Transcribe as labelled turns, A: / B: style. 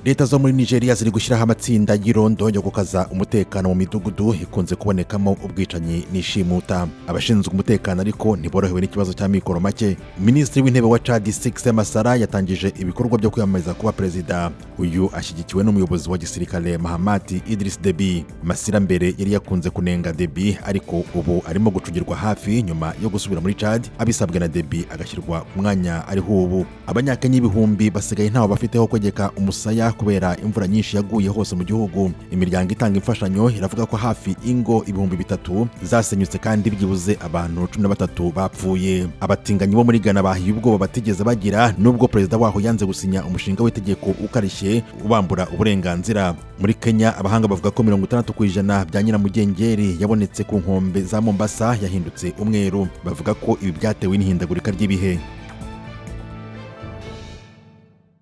A: Leta zo muri Nigeria ziri gushyiraho amatsinda y'irondo yo gukaza umutekano mu midugudu ikunze kubonekamo ubwicanyi n'ishimuta. Abashinzwe umutekano ariko ntiborohewe n'ikibazo cy'amikoro make. Minisitiri w'Intebe wa Chad, Sixte Masara, yatangije ibikorwa byo kwiyamamariza kuba perezida. Uyu ashyigikiwe n'umuyobozi wa gisirikare Mahamat Idriss Deby. Masira mbere yari yakunze kunenga Deby, ariko ubu arimo gucungirwa hafi nyuma yo gusubira muri Chad abisabwe na Deby, agashyirwa ku mwanya ariho ubu. Abanyakenya ibihumbi basigaye ntaho bafiteho kwegeka umusaya kubera imvura nyinshi yaguye hose mu gihugu. Imiryango itanga imfashanyo iravuga ko hafi ingo 3000 zasenyutse kandi byibuze abantu 13 bapfuye. Abatinganyi bo muri Ghana bahiye ubwoba batigeze bagira nubwo perezida waho yanze gusinya umushinga w'itegeko ukarishye ubambura uburenganzira. Muri Kenya, abahanga bavuga ko 60% bya nyiramugengeri yabonetse ku nkombe za Mombasa yahindutse umweru. Bavuga ko ibi byatewe n'ihindagurika ry'ibihe.